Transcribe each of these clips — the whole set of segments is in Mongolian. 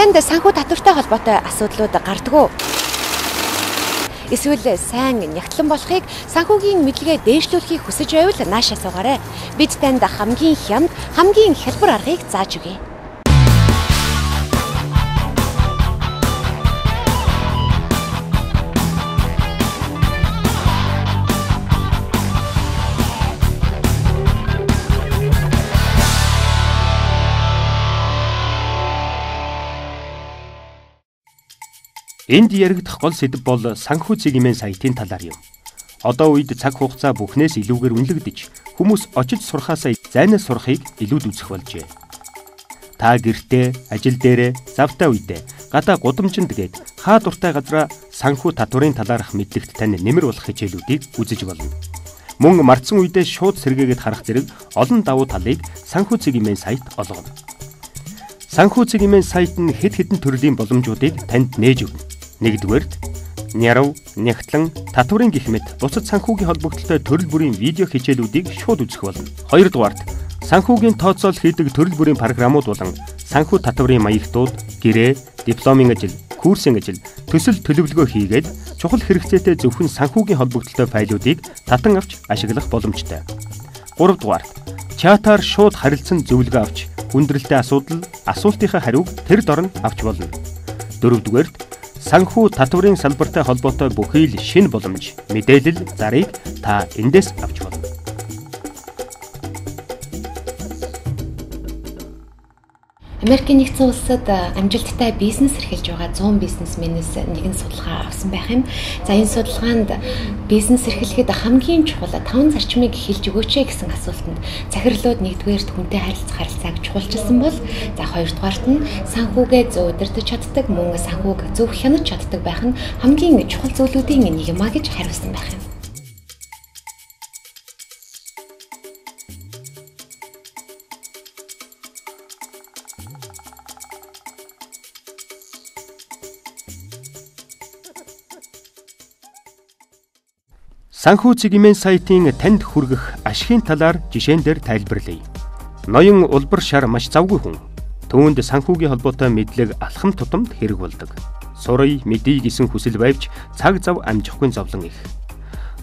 Танд санхүү татвартай холбоотой асуудлууд гардаг уу? Эсвэл сайн нягтлан болохыг, санхүүгийн мэдлэгээ дээшлүүлэхийг хүсэж байвал нааш асуугаарай. Бид танд хамгийн хямд, хамгийн хялбар аргыг зааж өгье. Энд яригдах гол сэдэв бол санхүү цэгийн сайтын талаар юм. Одоо үед цаг хугацаа бүхнээс илүүгээр үнэлэгдэж, хүмүүс очиж сурахаасаа зайнаас сурахыг илүүд үзэх болжээ. Та гэртээ, ажил дээрээ, завтай үедээ, гадаа гудамжинд гээд хаа дуртай газраа санхүү татварын талаарх мэдлэгт тань нэмэр болох хичээлүүдийг үзэж болно. Мөн мартсан үедээ шууд сэргээгээд харах зэрэг олон давуу талыг санхүү цэгийн сайт олгоно. Санхүү цэгийн сайт нь хэд хэдэн төрлийн боломжуудыг танд нээж өгнө. Нэгдүгээрт, нярав, нягтлан, татварын гэх мэт бусад санхүүгийн холбогдлолтой төрөл бүрийн видео хичээлүүдийг шууд үзэх болно. Хоёрдугаарт, санхүүгийн тооцоол хийдэг төрөл бүрийн програмууд болон санхүү татварын маягтууд, гэрээ, дипломын ажил, курсын ажил, төсөл төлөвлөгөө хийгээд чухал хэрэгцээтэй зөвхөн санхүүгийн холбогдлолтой файлуудыг татан авч ашиглах боломжтой. Гуравдугаарт, чатаар шууд харилцан зөвлөгөө авч хүндрэлтэй асуудал, асуултынхаа хариуг тэр дор нь авч болно. Дөрөвдүгээрт, санхүү татварын салбартай холбоотой бүхий л шинэ боломж, мэдээлэл, зарыг та эндээс авч болно. Америкийн нэгдсэн улсад амжилттай бизнес эрхэлж байгаа 100 бизнесмэнээс нэгэн судалгаа авсан байх юм. За энэ судалгаанд бизнес эрхлэхэд хамгийн чухал 5 зарчмыг хэлж өгөөч гэсэн асуултанд захирлууд нэгдүгээрт хүнтэй харилцах харилцааг чухалчилсан бол за хоёрдугаарт нь санхүүгээ зөв удирдах чаддаг, мөн санхүүг зөв хянаж чаддаг байх нь хамгийн чухал зүйлүүдийн нэг юм а гэж хариулсан байх юм. Санхүү цэгийн сайтын танд хүргэх ашигын талаар жишээн дээр тайлбарлая. Ноён улбар шар маш завгүй хүн. Түүнд санхүүгийн холбоотой мэдлэг алхам тутамд хэрэг болдог. Сурый, мэдье гэсэн хүсэл байвч цаг зав амжихгүй зовлон их.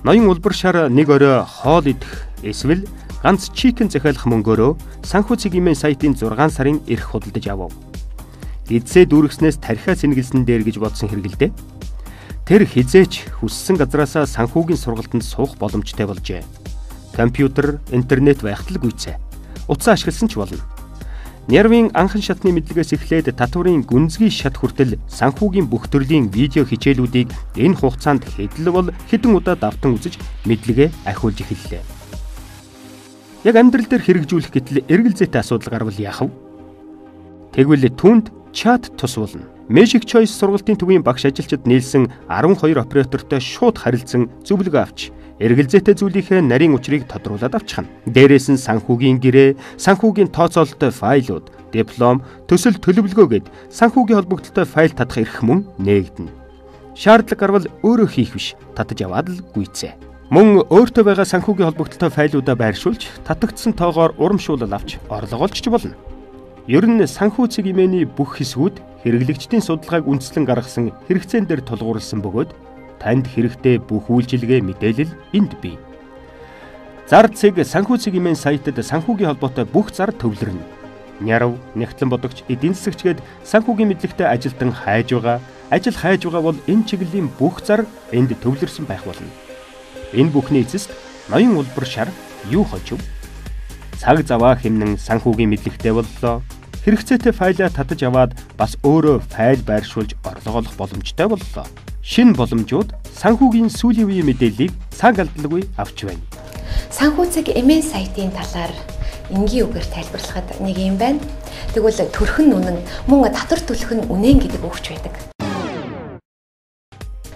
Ноён улбар шар нэг орой хоол идэх эсвэл ганц чикен захиалах мөнгөөрөө санхүү цэгийн сайтын 6 сарын эрх худалдаж авав. Гидсээ дүүргэснээс тархиа сэнгэлсэн дээр гэж бодсон хэрэгэлдэ. Тэр хизээч хүссэн газраасаа санхүүгийн сургалтанд суух боломжтой болжээ. Компьютер, интернет байхад л гүйцээ. Утсаа ашигласан ч болно. Нервийн анхан шатны мэдлэгээс эхлээд татварын гүнзгий шат хүртэл санхүүгийн бүх төрлийн видео хичээлүүдийг энэ хугацаанд хэдэл бол хэдэн удаа давтан үзэж мэдлэгээ ахиулж эхэллээ. Яг амьдрал дээр хэрэгжүүлэх гэтэл эргэлзээтэй асуудал гарвал яах вэ? Тэгвэл түүнд чат тус болно. Magic Choice сургалтын төвийн багш ажилчид нийлсэн 12 оператортой шууд харилцан зөвлөгөө авч эргэлзээтэй зүйлийнхээ нарийн учрыг тодруулаад авчихна. Дээрээс нь санхүүгийн гэрээ, санхүүгийн тооцоололтой файлууд, диплом, төсөл төлөвлөгөө гээд санхүүгийн холбогдлолтой файл татах эрх мөн нээгдэнэ. Шаардлага гарвал өөрөө хийх биш, татаж аваад л гүйцээ. Мөн өөртөө байгаа санхүүгийн холбогдлолтой файлуудаа байршуулж, татагдсан тоогоор урамшуулал авч орлого олж ч болно. Ер нь санхүү цэг имээний бүх хэсгүүд хэрэглэгчдийн судалгааг үндэслэн гаргасан хэрэгцээн дээр тулгуурласан бөгөөд танд хэрэгтэй бүх үйлчилгээ мэдээлэл энд бий. Зар цэг санхүү цэг имэн сайтад санхүүгийн холбоотой бүх зар төвлөрнө. Нярав, нягтлан бодогч, эдийн засагч гээд санхүүгийн мэдлэгтэй ажилтан хайж байгаа, ажил хайж байгаа бол энэ чиглэлийн бүх зар энд төвлөрсөн байх болно. Энэ бүхний эцэст ноён улбар шар юу хожив? Цаг заваа хэмнэн санхүүгийн мэдлэгтэй боллоо. Хэрэгцээтэй файлаа татаж аваад бас өөрөө файл байршуулж орлого олох боломжтой боллоо. Шинэ боломжууд санхүүгийн сүүлийн үеийн мэдээллийг цаг алдалгүй авч байна. Санхүү цэг MN сайтын талаар энгийн үгээр тайлбарлахад нэг юм байна. Тэгвэл төрхөн үнэн мөн татвар төлөх нь үнэн гэдэг өгч байдаг.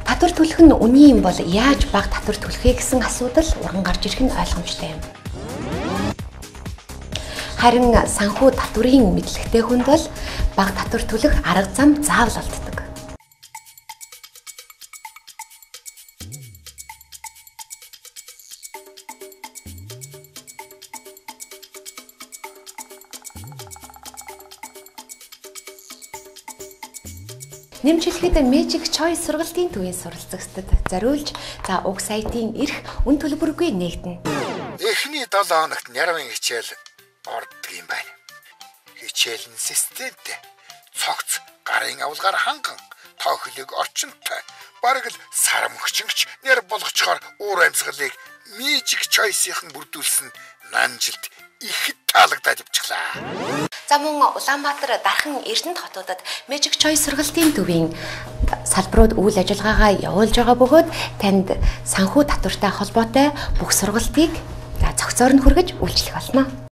Татвар төлөх нь үнэн юм бол яаж бага татвар төлөх вэ гэсэн асуудал уран гарч ирэх нь ойлгомжтой юм. Харин санхүү татварын мэдлэгтэй хүнд бол бага татвар төлөх арга зам заавал олддог. Нэмж хэлэхэд Magic Choice сургалтын төвийн суралцагчдад зориулж за уг сайтын эрх үн төлбөргүй нээгдэнэ. Эхний 7 хоногт нярвын хичээл ордог юм байна. Хичээл нь системтэй. Цогц гарын авалгаар ханган, тоохлог орчинтой. Бараг л сармөгчөнгч няр болгочхоор уур амьсгалыг Magic Choice-ийнхэн бүрдүүлсэн нанжилт ихэд таалагдаад явчихлаа. За мөн Улаанбаатар, Дархан, Эрдэнэт хотуудад Magic Choice сургалтын төвийн салбарууд үйл ажиллагаагаа явуулж байгаа бөгөөд танд санхүү татвартай холбоотой бүх сургалтыг цогцоор нь хүргэж үйлчлэх болно.